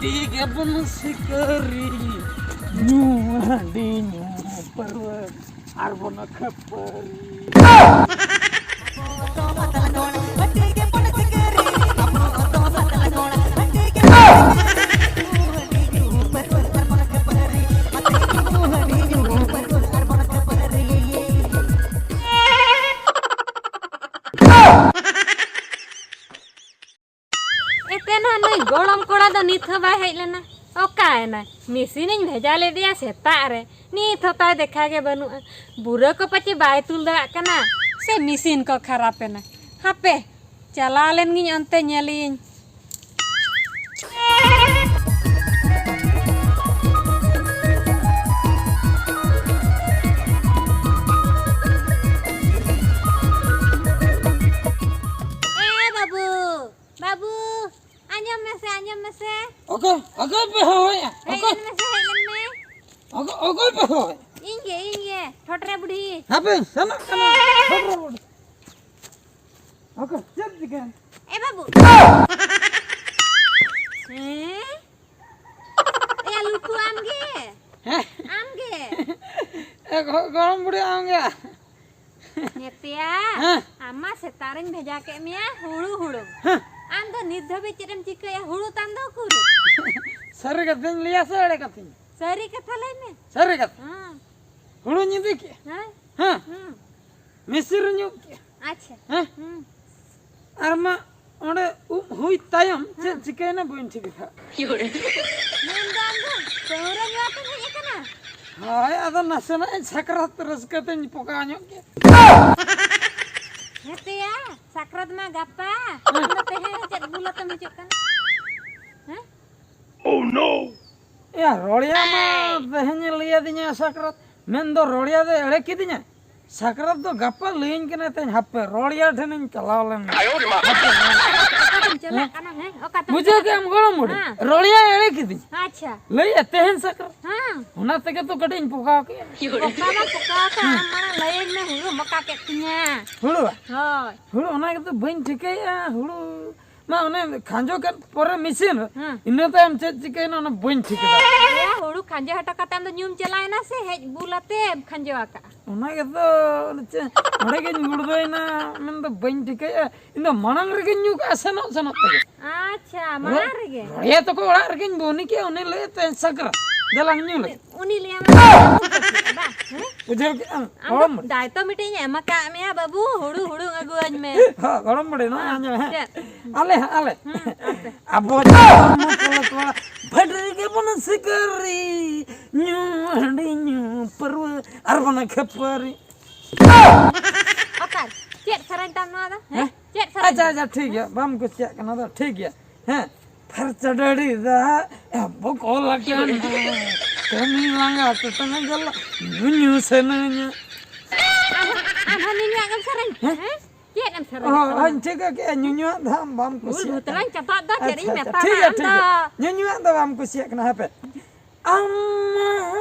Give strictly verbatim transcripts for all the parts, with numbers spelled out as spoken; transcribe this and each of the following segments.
ᱛᱤ ᱜᱮᱵᱚᱱ ᱥᱤᱠᱟᱹᱨᱤ, ᱧᱩ ᱦᱟᱺᱰᱤ ᱧᱩ ᱯᱟᱹᱨᱣᱟᱹ ᱟᱨ ᱵᱚᱱ ᱠᱷᱟᱹᱯᱟᱹᱨᱤ᱾ ᱮᱛᱮ ᱱᱟ ᱱᱩᱭ ᱜᱚᱲᱚᱢ ᱠᱚᱲᱟ ᱫᱚ ᱱᱤᱛ ᱦᱚᱸ ᱵᱟᱭ ᱦᱮᱡ ᱞᱮᱱᱟ᱾ ᱚᱠᱟᱭᱮᱱᱟᱭ? ᱢᱮᱥᱤᱱᱤᱧ ᱵᱷᱮᱡᱟ ᱞᱮᱫᱮᱭᱟ ᱥᱮᱛᱟᱜ ᱨᱮ, ᱱᱤᱛ ᱦᱚᱸ ᱛᱟᱭ ᱫᱮᱠᱷᱟ ᱜᱮ ᱵᱟᱹᱱᱩᱜᱼᱟ᱾ ᱵᱩᱨᱟᱹ ᱠᱚ ᱯᱟᱪᱮ ᱵᱟᱭ ᱛᱩᱞ ᱫᱟᱲᱮᱭᱟᱜ ᱠᱟᱱᱟ, ᱥᱮ ᱢᱮᱥᱤᱱ ᱠᱚ ᱠᱷᱟᱨᱟᱯ ᱮᱱᱟ᱾ ᱦᱟᱯᱮ, ᱪᱟᱞᱟᱣ ᱞᱮᱱ ᱜᱤᱧ ᱚᱱᱛᱮ ᱧᱮᱞᱤᱭᱟᱹᱧ᱾ ᱮ ᱵᱟᱹᱵᱩ, ᱵᱟᱹᱵᱩ, ᱟᱸᱡᱚᱢ ᱢᱮᱥᱮ, ᱟᱸᱡᱚᱢ ᱢᱮᱥᱮ᱾ ᱚᱠᱚᱭ, ᱚᱠᱚᱭ ᱯᱮ ᱦᱚᱦᱚᱭᱟ? ᱦᱮᱡ ᱚᱠᱚᱭ? ᱞᱮᱱ ᱢᱮᱥᱮ, ᱦᱮᱡ ᱞᱮᱱ ᱢᱮ᱾ ᱚᱠᱚᱭ, ᱚᱠᱚᱭ ᱯᱮ ᱦᱚᱦᱚᱭᱟ? ᱤᱧ ᱜᱮ, ᱤᱧ ᱜᱮ, ᱴᱷᱚᱴᱨᱮ ᱵᱩᱰᱷᱤ᱾ ᱦᱟᱯᱮ, ᱥᱮᱱᱚᱜ ᱠᱟᱱᱟ, ᱴᱷᱚᱴᱨᱮ ᱵᱩᱰᱷᱤ᱾ ᱚᱠᱚᱭ, ᱪᱮᱫ ᱪᱤᱠᱟᱹᱭᱮᱱ? ᱮ ᱵᱟᱹᱵᱩ᱾ ᱦᱮᱸ? ᱮᱭᱟ ᱞᱩᱴᱷᱩ ᱟᱢ ᱜᱮ? ᱦᱮᱸ? ᱟᱢ ᱜᱮ? ᱮ ᱜᱚ-, ᱜᱚᱲᱚᱢ ᱵᱩᱰᱷᱤ ᱟᱢ ᱜᱮ? ᱦᱮᱸ ᱯᱮᱭᱟ, ᱦᱮᱸ᱾ ᱟᱢ ᱢᱟ ᱥᱮᱛᱟᱜ ᱨᱮᱧ ᱵᱷᱮᱡᱟ ᱠᱮᱫ ᱢᱮᱭᱟ ᱦᱩᱲᱩ ᱦᱩᱲᱩᱝ᱾ ᱦᱮᱸ᱾ ᱟᱢ ᱫᱚ ᱱᱤᱛ ᱫᱷᱟᱹᱵᱤᱡ ᱪᱮᱫ ᱮᱢ ᱪᱤᱠᱟᱹᱭᱟ? ᱦᱩᱲᱩ ᱛᱟᱢ ᱫᱚ ᱩᱠᱩᱨ? ᱥᱟᱹᱨᱤ ᱠᱟᱛᱷᱟᱧ ᱞᱟᱹᱭᱟ ᱥᱮ ᱮᱲᱮ ᱠᱟᱛᱷᱟᱧ? ᱥᱟᱹᱨᱤ ᱠᱟᱛᱷᱟ ᱞᱟᱹᱭ ᱢᱮ᱾ ᱥᱟᱹᱨᱤ ᱠᱟᱛᱷᱟ᱾ ᱦᱮᱸ᱾ ᱦᱩᱲᱩᱧ ᱤᱫᱤ ᱠᱮᱜᱼᱟ᱾ ᱦᱮᱸ? ᱦᱮᱸ᱾ ᱦᱩᱸ᱾ ᱢᱤᱥᱤᱨᱤᱧ ᱩᱵ ᱠᱮᱜᱼᱟ᱾ ᱟᱪᱪᱷᱟ᱾ ᱦᱮᱸ? ᱦᱩᱸ᱾ ᱟᱨ ᱢᱟ ᱚᱸᱰᱮ ᱩᱵ ᱦᱩᱭ ᱛᱟᱭᱚᱢ ᱪᱮᱫ ᱦᱮᱸ᱾ ᱪᱤᱠᱟᱹᱭᱮᱱᱟ ᱵᱟᱹᱧ ᱴᱷᱤᱠ ᱟᱠᱟᱫ᱾ ᱢᱮᱱᱫᱚ ᱟᱢ ᱫᱚ ᱯᱟᱹᱣᱨᱟᱹ ᱧᱩ ᱟᱛᱮᱢ ᱦᱮᱡ ᱟᱠᱟᱱᱟ? ᱦᱳᱭ, ᱟᱫᱚ ᱱᱟᱥᱮᱱᱟᱜ ᱤᱧ ᱥᱟᱠᱨᱟᱛ ᱨᱟᱹᱥᱠᱟᱹ ᱛᱮᱧ ᱯᱚᱠᱟᱣ ᱧᱚᱜ ᱠᱮᱫ᱾ ᱦᱮᱸ ᱛᱮᱭᱟ, ᱥᱟᱠᱨᱟᱛ ᱢᱟ ᱜᱟᱯᱟ᱾ ᱦᱮᱸ᱾ ᱟᱢ ᱫᱚ ᱛᱮᱦᱮᱧ ᱨᱮ ᱪᱮᱫ ᱵᱩᱞ ᱟᱛᱮᱢ ᱦᱤᱡᱩᱜ ᱠᱟᱱᱟ? ᱦᱮᱸ? Oh no! ᱮᱭᱟ, ᱨᱚᱲᱤᱭᱟ ᱢᱟ ᱛᱮᱦᱮᱧᱮ ᱞᱟᱹᱭ ᱟᱹᱫᱤᱧᱟ ᱥᱟᱠᱨᱟᱛ᱾ ᱢᱮᱱᱫᱚ ᱨᱚᱲᱤᱭᱟ ᱫᱚ ᱮᱲᱮ ᱠᱤᱫᱤᱧᱟ᱾ ᱥᱟᱠᱨᱟᱛ ᱫᱚ ᱜᱟᱯᱟ ᱞᱟᱹᱭᱟᱹᱧ ᱠᱟᱱᱟᱭ ᱛᱮᱦᱮᱧ, ᱦᱟᱯᱮ, ᱨᱚᱲᱤᱭᱟ ᱴᱷᱮᱱᱤᱧ ᱪᱟᱞᱟᱣ ᱞᱮᱱ ᱜᱮ᱾ ᱚᱠᱟᱛᱮᱢ ᱪᱟᱞᱟᱜ ᱠᱟᱱᱟ, ᱦᱮᱸ? ᱚᱠᱟᱛᱮᱢ ᱵᱩᱡᱷᱟᱹᱣ ᱪᱟᱞᱟᱜ ᱠᱮᱜᱼᱟᱢ ᱜᱚᱲᱚᱢ ᱵᱩᱰᱷᱤ? ᱦᱮᱸ᱾ ᱨᱚᱲᱤᱭᱟ ᱮᱲᱮ ᱠᱤᱫᱤᱧ᱾ ᱟᱪᱪᱷᱟ᱾ ᱞᱟᱹᱭᱮᱫᱼᱟ ᱛᱮᱦᱮᱧ ᱥᱟᱠᱨᱟᱛ᱾ ᱦᱮᱸ᱾ ᱚᱱᱟ ᱛᱮᱜᱮ ᱛᱚ ᱠᱟᱹᱴᱤᱡ ᱤᱧ ᱯᱚᱠᱟᱣ ᱠᱮᱜᱼᱟ᱾ ᱯᱚᱠᱟ ᱢᱟ ᱯᱚᱠᱟᱣ ᱠᱟᱜ, ᱟᱢ ᱢᱟᱲᱟᱝ ᱞᱟᱹᱭᱟᱹᱧ ᱢᱮ, ᱦᱩᱲᱩᱢ ᱯᱚᱠᱟ ᱠᱮᱫ ᱛᱤᱧᱟ᱾ ᱦᱩᱲᱩ? ᱦᱳᱭ᱾ ᱦᱩᱲᱩ ᱚᱱᱟ ᱜᱮᱛᱚ ᱵᱟᱹᱧ ᱴᱷᱤᱠᱟᱹᱭᱮᱫᱼᱟ, ᱦᱩᱲᱩ ᱢᱟ ᱚᱱᱮ ᱠᱷᱟᱸᱡᱚ ᱠᱮᱫ ᱯᱚᱨᱮ ᱢᱮᱥᱤᱱ ᱨᱮ, ᱦᱮᱸ᱾ ᱤᱱᱟᱹ ᱛᱟᱭᱚᱢ ᱪᱮᱫ ᱪᱤᱠᱟᱹᱭᱮᱱᱟ ᱚᱱᱟ ᱵᱟᱹᱧ ᱴᱷᱤᱠᱟᱹ ᱫᱟᱲᱮᱭᱟᱜ ᱠᱟᱱᱟ᱾ ᱮᱭᱟ, ᱦᱩᱲᱩ ᱠᱷᱟᱸᱡᱚ ᱦᱚᱴᱚ ᱠᱟᱛᱮ ᱟᱢ ᱫᱚ ᱧᱩᱢ ᱪᱟᱞᱟᱣᱮᱱᱟ ᱥᱮ ᱦᱮᱡ ᱵᱩᱞ ᱟᱛᱮᱢ ᱠᱷᱟᱸᱡᱚ ᱟᱠᱟᱜᱼᱟ? ᱚᱱᱟ ᱜᱮᱛᱚ, ᱪᱮᱫ, ᱱᱚᱸᱰᱮ ᱜᱤᱧ ᱜᱩᱲᱫᱟᱹᱭᱮᱱᱟ, ᱢᱮᱱᱫᱚ ᱵᱟᱹᱧ ᱴᱷᱤᱠᱟᱹᱭᱮᱫᱼᱟ᱾ ᱤᱧ ᱫᱚ ᱢᱟᱲᱟᱝ ᱨᱮᱜᱮᱧ ᱧᱩ ᱠᱟᱜᱼᱟ ᱥᱮᱱᱚᱜ ᱥᱮᱱᱚᱜ ᱛᱮᱜᱮ᱾ ᱟᱪᱪᱷᱟ, ᱢᱟᱲᱟᱝ ᱨᱮᱜᱮ? ᱨᱚᱲᱮ ᱛᱟᱠᱚ ᱚᱲᱟᱜ ᱨᱮᱜᱮᱧ ᱵᱚᱱᱤ ᱠᱮᱫᱼᱟ, ᱩᱱᱤ ᱞᱟᱹᱭᱮᱫ ᱛᱟᱦᱮᱸ ᱥᱟᱠᱨᱟ, ᱫᱮᱞᱟᱝ ᱧᱩ ᱞᱮ᱾ ᱩᱱᱤ ᱞᱟᱹᱭᱟᱢᱟ ᱵᱟᱝ, ᱦᱮᱸ? ᱵᱩᱡᱷᱟᱹᱣ ᱠᱮᱫᱼᱟᱢ? ᱟᱢ ᱫᱚ ᱜᱚᱲᱚᱢ ᱵᱩᱰᱷᱤ᱾ ᱫᱟᱭᱤᱛᱛᱚ ᱢᱤᱫᱴᱮᱡ ᱤᱧ ᱮᱢ ᱟᱠᱟᱫ ᱢᱮᱭᱟ ᱵᱟᱹᱵᱩ, ᱦᱩᱲᱩ ᱦᱩᱲᱩᱝ ᱟᱹᱜᱩᱣᱟᱹᱧ ᱢᱮ᱾ ᱦᱚᱸ, ᱜᱚᱲᱚᱢ ᱵᱩᱰᱷᱤ, ᱱᱚᱣᱟ ᱟᱸᱡᱚᱢ ᱢᱮ, ᱦᱮᱸ᱾ ᱪᱮᱫ? ᱟᱞᱮ ᱦᱟᱸᱜ, ᱟᱞᱮ᱾ ᱦᱩᱸ, ᱟᱯᱮ᱾ ᱟᱵᱚ ᱡᱟᱦᱟᱸ ᱢᱚᱛᱞᱚᱵ ᱠᱚᱲᱟ, ᱵᱷᱟᱹᱴᱤ ᱨᱮᱜᱮ ᱵᱚᱱ ᱥᱤᱠᱟᱹᱨᱤ, ᱧᱩ ᱦᱟᱺᱰᱤ, ᱧᱩ ᱯᱟᱹᱨᱣᱟᱹ, ᱟᱨ ᱵᱚᱱ ᱠᱷᱟᱹᱯᱟᱹᱨᱤ᱾ ᱚᱠᱟᱨ? ᱪᱮᱫ ᱥᱮᱨᱮᱧ ᱛᱟᱢ ᱱᱚᱣᱟ ᱫᱚ? ᱦᱮᱸ? ᱦᱮᱸ? ᱪᱮᱫ ᱥᱮᱨᱮᱧ ᱟᱪᱪᱷᱟ, ᱛᱟᱢ? ᱟᱪᱪᱷᱟ, ᱴᱷᱤᱠ ᱜᱮᱭᱟ, ᱵᱟᱢ ᱠᱩᱥᱤᱭᱟᱜ ᱠᱟᱱᱟ ᱫᱚ, ᱴᱷᱤᱠ ᱜᱮᱭᱟ᱾ ᱦᱮᱸ, ᱯᱷᱟᱨᱪᱟ ᱰᱟᱹᱰᱤ ᱫᱟᱜ ᱵᱚᱠᱚᱞ ᱟᱠᱟᱱᱟ, ᱠᱟᱹᱢᱤ ᱞᱟᱸᱜᱟ ᱛᱮᱛᱟᱝ ᱡᱟᱞᱟ, ᱧᱩᱧᱩ ᱥᱟᱱᱟᱧᱟ᱾ ᱟᱢ, ᱟᱢ ᱦᱚᱸ ᱧᱩᱧᱩᱣᱟᱜ ᱜᱮᱢ ᱥᱮᱨᱮᱧ? ᱦᱮᱸ? ᱦᱮᱸ? ᱪᱮᱫ ᱮᱢ ᱥᱮᱨᱮᱧ ᱚ, ᱠᱟᱱᱟ? ᱦᱚᱸᱧ ᱴᱷᱤᱠᱟᱹ ᱠᱮᱜᱼᱟ, ᱧᱩᱧᱩᱣᱟᱜ ᱫᱚ ᱦᱟᱸᱜ ᱵᱟᱢ ᱩᱞ ᱠᱩᱥᱤᱭᱟᱜ ᱠᱟᱱᱟ᱾ ᱵᱷᱩᱛᱲᱟᱹᱧ ᱪᱟᱯᱟᱫ ᱫᱟ, ᱪᱮᱫ ᱟᱪᱪᱷᱟ, ᱤᱧ ᱟᱪᱪᱷᱟ, ᱢᱮᱛᱟᱢᱟ ᱴᱷᱤᱠ ᱜᱮᱭᱟ, ᱟᱢ ᱴᱷᱤᱠ ᱫᱚ? ᱜᱮᱭᱟ᱾ ᱧᱩᱧᱩᱣᱟᱜ ᱫᱚ ᱵᱟᱢ ᱠᱩᱥᱤᱭᱟᱜ ᱠᱟᱱᱟ, ᱦᱟᱯᱮ᱾ ᱟᱢ ᱢᱟ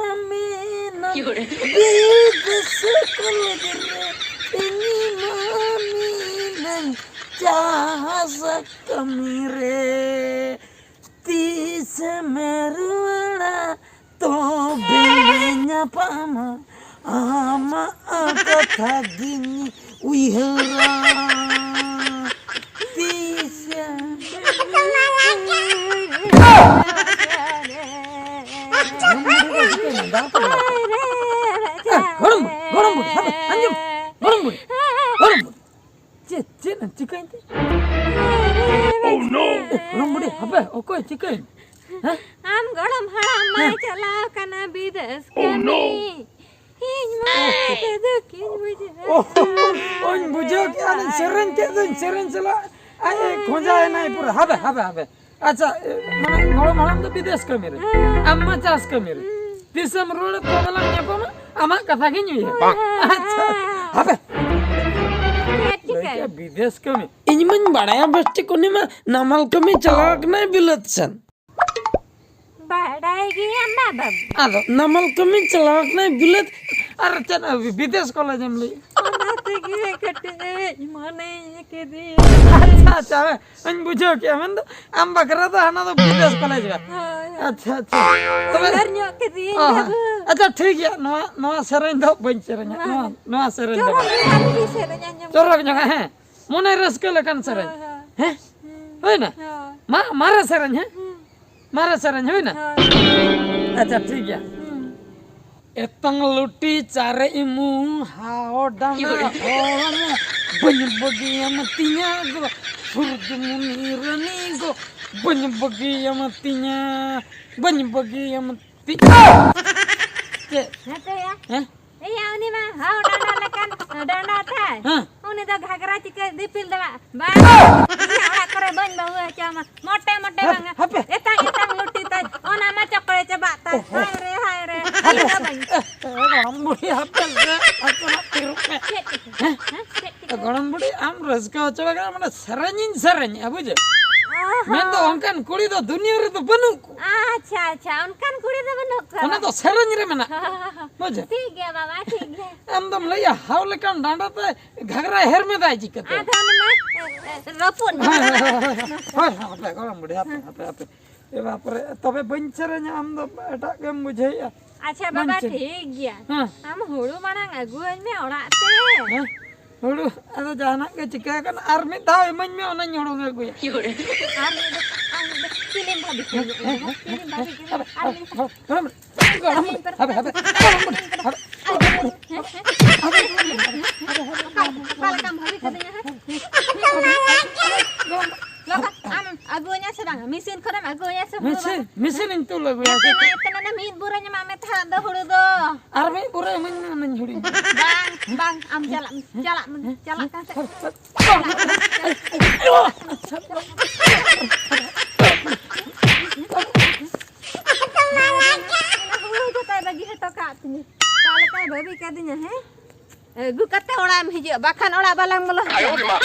ᱢᱮᱱᱟᱢ ᱵᱤᱫᱮᱥ ᱠᱚᱞᱮᱡᱽ ᱨᱮ, ᱤᱧ ᱢᱟ ᱢᱮᱱᱟᱹᱧ ᱪᱟᱥ ᱠᱟᱹᱢᱤ ᱨᱮ᱾ ᱛᱤᱥᱮᱢ ᱨᱩᱣᱟᱹᱲᱟ ᱛᱚᱵᱮ ᱞᱮ ᱧᱟᱯᱟᱢᱟ, ᱟᱢᱟᱜ ᱠᱟᱛᱷᱟ ᱜᱤᱧ ᱩᱭᱦᱟᱹᱨᱟ᱾ ᱛᱤᱥᱮᱢ ᱜᱚᱲᱚᱢ ᱵᱩᱰᱷᱤ, ᱜᱚᱲᱚᱢ ᱵᱩᱰᱷᱤ, ᱦᱟᱯᱮ, ᱟᱸᱡᱚᱢ, ᱜᱚᱲᱚᱢ ᱵᱩᱰᱷᱤ, ᱦᱟᱯᱮ, ᱟᱸᱡᱚᱢ, ᱜᱚᱲᱚᱢ ᱵᱩᱰᱷᱤ᱾ ᱪᱮᱫ, ᱪᱮᱫ ᱮᱢ ᱪᱤᱠᱟᱹᱭᱮᱱ ᱛᱮ? ᱮ, ᱜᱚᱲᱚᱢ ᱵᱩᱰᱷᱤ, ᱦᱟᱯᱮ, ᱚᱠᱚᱭ ᱪᱤᱠᱟᱹᱭᱮᱱ? ᱦᱮᱸ? ᱟᱢ ᱜᱚᱲᱚᱢ ᱦᱟᱲᱟᱢ ᱢᱟᱭ ᱦᱮᱸ᱾ ᱪᱟᱞᱟᱣ ᱠᱟᱱᱟ ᱵᱤᱫᱮᱥ ᱠᱟᱹᱢᱤ᱾ ᱤᱧ ᱢᱟ ᱟᱹᱰᱤ ᱫᱩᱠᱤᱧ ᱵᱩᱡᱷᱟᱹᱣ ᱚ, ᱚᱧ ᱵᱩᱡᱷᱟᱹᱣ ᱠᱮᱜᱼᱟ, ᱟᱹᱞᱤᱧ ᱥᱮᱨᱮᱧ ᱪᱮᱫ ᱫᱚᱧ ᱥᱮᱨᱮᱧ ᱪᱟᱞᱟᱜ, ᱟᱡ ᱮ ᱠᱷᱚᱸᱡᱟᱭᱮᱱᱟᱭ ᱯᱩᱨᱟᱹ᱾ ᱦᱟᱯᱮ, ᱦᱟᱯᱮ, ᱦᱟᱯᱮ᱾ ᱟᱪᱪᱷᱟ, ᱮ, ᱢᱟᱱᱮ ᱜᱚᱲᱚᱢ ᱦᱟᱲᱟᱢ ᱫᱚ ᱵᱤᱫᱮᱥ ᱠᱟᱹᱢᱤ ᱨᱮ, ᱟᱢ ᱢᱟ ᱪᱟᱥ ᱠᱟᱹᱢᱤ ᱨᱮ᱾ ᱛᱤᱥᱮᱢ ᱨᱩᱣᱟᱹᱲᱟ ᱛᱚᱵᱮ ᱞᱟᱝ ᱧᱟᱯᱟᱢᱟ, ᱟᱢᱟᱜ ᱠᱟᱛᱷᱟ ᱜᱤᱧ ᱩᱭᱦᱟᱹᱨᱟ᱾ ᱟᱪᱪᱷᱟ, ᱦᱟᱯᱮ᱾ ᱪᱮᱫ ᱞᱟᱹᱭ ᱪᱤᱠᱟᱹ? ᱠᱮᱜᱼᱟ ᱵᱤᱫᱮᱥ ᱠᱟᱹᱢᱤ᱾ ᱤᱧ ᱢᱟᱧ ᱵᱟᱲᱟᱭᱟ ᱵᱮᱥ ᱴᱷᱤᱠ ᱩᱱᱤ ᱢᱟ ᱱᱟᱢᱟᱞ ᱠᱟᱹᱢᱤ ᱪᱟᱞᱟᱣ ᱠᱟᱱᱟᱭ ᱵᱤᱞᱟᱹᱛ ᱥᱮᱱ᱾ ᱵᱟᱰᱟᱭ ᱜᱮᱭᱟᱢ ᱵᱟᱵᱟ᱾ ᱟᱫᱚ ᱱᱟᱢᱟᱞ ᱠᱟᱹᱢᱤ ᱪᱟᱞᱟᱣ ᱠᱟᱱᱟᱭ ᱵᱤᱞᱟᱹᱛ᱾ ᱟᱨ ᱪᱮᱫ ᱵᱤᱫᱮᱥ ᱠᱚᱞᱮᱡᱽ ᱮᱢ ᱞᱟᱹᱭ? ᱚᱱᱟ ᱜᱮ ᱠᱟᱹᱴᱤᱡ ᱢᱚᱱᱮ ᱠᱮᱫᱮᱭᱟ᱾ ᱟᱪᱪᱷᱟ, ᱟᱪᱪᱷᱟ, ᱦᱮᱸ, ᱤᱧ ᱵᱩᱡᱷᱟᱹᱣ ᱠᱮᱜᱼᱟ᱾ ᱢᱮᱱᱫᱚ ᱟᱢ ᱵᱟᱠᱷᱨᱟ ᱫᱚ ᱦᱟᱱᱟ ᱫᱚ ᱵᱤᱫᱮᱥ ᱠᱚᱞᱮᱡᱽ ᱵᱟ᱾ ᱦᱳᱭ, ᱦᱳᱭ᱾ ᱟᱪᱪᱷᱟ, ᱟᱪᱪᱷᱟ᱾ ᱛᱚᱵᱮ ᱩᱭᱦᱟᱹᱨ ᱧᱚᱜ ᱠᱮᱫᱮᱭᱟᱹᱧ ᱚ, ᱦᱮᱸ᱾ ᱵᱟᱹᱵᱩ᱾ ᱟᱪᱪᱷᱟ, ᱴᱷᱤᱠ ᱜᱮᱭᱟ᱾ ᱱᱚᱣᱟ, ᱱᱚᱣᱟ ᱥᱮᱨᱮᱧ ᱫᱚ ᱵᱟᱹᱧ ᱥᱮᱨᱮᱧᱟ᱾ ᱦᱳᱭ᱾ ᱱᱚᱣᱟ, ᱱᱚᱣᱟ ᱥᱮᱨᱮᱧ ᱫᱚ ᱪᱚᱨᱚᱠ ᱵᱟᱝ᱾ ᱧᱚᱜ ᱟᱹᱰᱤ ᱥᱮᱨᱮᱧ ᱟᱸᱡᱚᱢ ᱪᱚᱨᱚᱠ ᱧᱚᱜ, ᱦᱮᱸ᱾ ᱢᱚᱱᱮ ᱨᱟᱹᱥᱠᱟᱹ ᱞᱮᱠᱟᱱ ᱥᱮᱨᱮᱧ᱾ ᱦᱳᱭ, ᱦᱳᱭ᱾ ᱦᱮᱸ? ᱦᱩᱸ᱾ ᱦᱩᱭᱱᱟ? ᱦᱳᱭ᱾ ᱢᱟ, ᱢᱟᱨᱮ ᱥᱮᱨᱮᱧ, ᱦᱮᱸ? ᱦᱩᱸ᱾ ᱢᱟᱨᱮ ᱥᱮᱨᱮᱧ ᱦᱩᱭᱱᱟ? ᱦᱳᱭ᱾ ᱟᱪᱪᱷᱟ, ᱴᱷᱤᱠ ᱜᱮᱭᱟ᱾ ᱦᱩᱸ᱾ ᱮᱛᱟᱝ ᱞᱩᱴᱤ ᱪᱟᱨᱮᱡ ᱢᱩ ᱦᱟᱣ ᱰᱟᱸᱰᱟ ᱦᱚᱲᱢᱚ, ᱵᱟᱹᱧ ᱵᱟᱹᱜᱤᱭᱟᱢ ᱛᱤᱧᱟ ᱜᱚ, ᱥᱩᱨᱡᱩᱢᱩᱱᱤ ᱨᱟᱹᱱᱤ ᱜᱚ, ᱵᱟᱹᱧ ᱵᱟᱹᱜᱤᱭᱟᱢ ᱛᱤᱧᱟ, ᱵᱟᱹᱧ ᱵᱟᱹᱜᱤᱭᱟᱢ ᱛᱤᱧᱟ᱾ ᱪᱮᱫ? ᱦᱮᱸ ᱛᱚᱭᱟ᱾ ᱦᱮᱸ? ᱮᱭᱟ, ᱩᱱᱤ ᱢᱟ ᱦᱟᱣ ᱰᱟᱸᱰᱟ ᱞᱮᱠᱟᱱ ᱰᱟᱸᱰᱟ ᱛᱟᱭ᱾ ᱦᱮᱸ᱾ ᱩᱱᱤ ᱫᱚ ᱜᱷᱟᱜᱽᱨᱟ ᱪᱤᱠᱟᱹ ᱫᱤᱯᱤᱞ ᱫᱚ ᱵᱟᱝ᱾ ᱵᱟᱝ, ᱤᱧᱟᱹᱜ ᱚᱲᱟᱜ ᱠᱚᱨᱮ ᱵᱟᱹᱧ ᱵᱟᱹᱦᱩ ᱦᱚᱪᱚ ᱟᱢᱟ᱾ ᱢᱚᱴᱮ ᱢᱚᱴᱮ ᱦᱟᱯ-, ᱵᱟᱝᱟ᱾ ᱦᱟᱯᱮ᱾ ᱮᱛᱟᱝ ᱮᱛᱟᱝ ᱞᱩᱴᱤ ᱛᱟᱭ, ᱚᱱᱟ ᱢᱟ ᱪᱚᱠᱲᱮ ᱪᱟᱵᱟᱜ ᱛᱟᱭ᱾ ᱚ, ᱚ᱾ ᱦᱟᱭ ᱨᱮ, ᱦᱟᱭ ᱨᱮ, ᱦᱟᱯᱮ᱾ ᱤᱧ ᱫᱚ ᱵᱟᱹᱧ᱾ ᱮ, ᱮ, ᱜᱚᱲᱚᱢ ᱵᱩᱲᱦᱤ, ᱦᱟᱯᱮ ᱥᱮ, ᱟᱯᱮ ᱚᱲᱟᱜ ᱛᱤᱨᱩᱯ ᱯᱮ᱾ ᱪᱮᱫ ᱪᱤᱠᱟᱹ? ᱦᱮᱸ? ᱦᱮᱸ? ᱪᱮᱫ ᱪᱤᱠᱟᱹ? ᱜᱚᱲᱚᱢ ᱵᱩᱲᱦᱤ, ᱟᱢ ᱨᱟᱹᱥᱠᱟᱹ ᱦᱚᱪᱚ ᱵᱟᱝᱟ, ᱢᱟᱱᱮ ᱥᱮᱨᱮᱧᱤᱧ ᱥᱮᱨᱮᱧᱮᱜᱼᱟ, ᱵᱩᱡᱷᱟᱹᱣ? ᱚ ᱦᱚᱸ᱾ ᱢᱮᱱᱫᱚ ᱚᱱᱠᱟᱱ ᱠᱩᱲᱤ ᱫᱚ ᱫᱩᱱᱤᱭᱟᱹ ᱨᱮᱫᱚ ᱵᱟᱹᱱᱩᱜ ᱠᱚᱣᱟ᱾ ᱟᱪᱪᱷᱟ, ᱟᱪᱪᱷᱟ, ᱚᱱᱠᱟᱱ ᱠᱩᱲᱤ ᱫᱚ ᱵᱟᱹᱱᱩᱜ ᱠᱚᱣᱟ᱾ ᱚᱱᱟ ᱫᱚ ᱥᱮᱨᱮᱧ ᱨᱮ ᱢᱮᱱᱟᱜ ᱠᱚᱣᱟ᱾ ᱵᱩᱡᱷᱟᱹᱣ? ᱴᱷᱤᱠ ᱜᱮᱭᱟ ᱵᱟᱵᱟ, ᱴᱷᱤᱠ ᱜᱮᱭᱟ᱾ ᱟᱢ ᱫᱚᱢ ᱞᱟᱹᱭᱟ ᱦᱟᱣ ᱞᱮᱠᱟᱱ ᱰᱟᱸᱰᱟ ᱛᱟᱭ, ᱜᱷᱟᱜᱽᱨᱟᱭ ᱦᱮᱨᱢᱮᱫᱟᱭ ᱪᱤᱠᱟᱹᱛᱮ? ᱟᱫᱚ ᱚᱱᱟ ᱢᱟ, ᱮ, ᱮ, ᱨᱟᱹᱯᱩᱫ ᱦᱳᱭ, ᱦᱳᱭ, ᱦᱳᱭ, ᱦᱳᱭ, ᱦᱳᱭ, ᱦᱟᱯᱮ, ᱜᱚᱲᱚᱢ ᱵᱩᱰᱷᱤ, ᱦᱟᱯᱮ, ᱦᱟᱯᱮ, ᱦᱟᱯᱮ᱾ ᱮ ᱵᱟᱯᱨᱮ, ᱛᱚᱵᱮ ᱵᱟᱹᱧ ᱥᱮᱨᱮᱧᱟ, ᱟᱢ ᱫᱚ ᱮᱴᱟᱜ ᱜᱮᱢ ᱵᱩᱡᱷᱟᱹᱣᱮᱫᱼᱟ᱾ ᱟᱪᱪᱷᱟ ᱵᱟᱵᱟ, ᱵᱟᱹᱧ ᱥᱮᱨᱮᱧ᱾ ᱴᱷᱤᱠ ᱜᱮᱭᱟ᱾ ᱦᱮᱸ᱾ ᱟᱢ ᱦᱩᱲᱩ ᱢᱟᱲᱟᱝ ᱟᱹᱜᱩᱣᱟᱹᱧ ᱢᱮ ᱚᱲᱟᱜ ᱛᱮ᱾ ᱦᱮᱸ? ᱦᱩᱲᱩ, ᱟᱫᱚ ᱡᱟᱦᱟᱱᱟᱜ ᱜᱮ ᱪᱤᱠᱟᱹ ᱟᱠᱟᱱᱟ, ᱟᱨ ᱢᱤᱫ ᱫᱷᱟᱣ ᱤᱢᱟᱹᱧ ᱢᱮ, ᱚᱱᱟᱧ ᱦᱩᱲᱩᱝ ᱟᱹᱜᱩᱭᱟ᱾ ᱟᱨ ᱢᱤᱫ ᱫᱷᱟᱣ, ᱟᱨ ᱢᱤᱫ ᱫᱷᱟᱣ, ᱪᱤᱞᱤᱢ ᱵᱷᱟᱵᱤ ᱠᱟᱱᱟ? ᱦᱮᱸ, ᱦᱮᱸ, ᱪᱤᱞᱤᱢ ᱵᱷᱟᱵᱤ ᱠᱟᱱᱟ? ᱟᱨ ᱢᱤᱫ ᱫᱷᱟᱣ᱾ ᱦᱮᱸ, ᱦᱮᱸ, ᱜᱚᱲᱚᱢ ᱵᱩᱰᱷᱤ, ᱦᱟᱯᱮ, ᱦᱟᱯᱮ, ᱜᱚᱲᱚᱢ ᱵᱩᱰᱷᱤ, ᱦᱟᱯᱮ᱾ ᱚᱠᱟ ᱞᱮᱠᱟᱢ ᱵᱷᱟᱵᱤ ᱠᱟᱫᱤᱧᱟ, ᱦᱮᱸ? ᱞᱚᱜᱚᱱ, ᱟᱢ ᱟᱹᱜᱩᱣᱟᱹᱧᱟ ᱥᱮ ᱵᱟᱝ? ᱢᱮᱥᱤᱱ ᱠᱷᱚᱱᱮᱢ ᱟᱹᱜᱩᱣᱟᱹᱧᱟ ᱥᱮ ᱦᱩᱲᱩ ᱢᱮᱥᱤᱱ, ᱵᱟᱝ? ᱢᱮᱥᱤᱱᱤᱧ ᱛᱩᱞ ᱟᱹᱜᱩᱭᱟ᱾ ᱮᱛᱮ ᱱᱟ, ᱮᱛᱮ ᱱᱟ, ᱢᱤᱫ ᱵᱩᱨᱟᱹᱧ ᱮᱢᱟᱜ ᱢᱮ ᱛᱟᱦᱮᱸᱫ ᱫᱚ ᱦᱩᱲᱩ ᱫᱚ᱾ ᱟᱨ ᱢᱤᱫ ᱵᱩᱨᱟᱹ ᱤᱢᱟᱹᱧ ᱢᱮ, ᱚᱱᱟᱧ ᱦᱩᱲᱩᱧ᱾ ᱵᱟᱝ, ᱵᱟᱝ, ᱟᱢ ᱪᱟᱞᱟᱜ ᱢᱮ, ᱪᱟᱞᱟᱜ ᱢᱮ, ᱪᱟᱞᱟᱜ ᱠᱟᱱ ᱛᱟᱦᱮᱸᱫ᱾ ᱦᱩᱲᱩ ᱡᱚᱛᱚᱭ ᱵᱟᱹᱜᱤ ᱦᱚᱴᱚ ᱠᱟᱜ ᱛᱤᱧᱟᱹ᱾ ᱚᱠᱟ ᱞᱮᱠᱟᱭ ᱵᱷᱟᱹᱵᱤ ᱠᱟᱫᱤᱧᱟ, ᱦᱮᱸ? ᱟᱹᱜᱩ ᱠᱟᱛᱮ ᱚᱲᱟᱜ ᱮᱢ ᱦᱤᱡᱩᱜᱼᱟ, ᱵᱟᱠᱷᱟᱱ ᱚᱲᱟᱜ ᱵᱟᱞᱟᱝ ᱵᱚᱞᱚ ᱦᱚᱪᱚᱜᱼᱟ᱾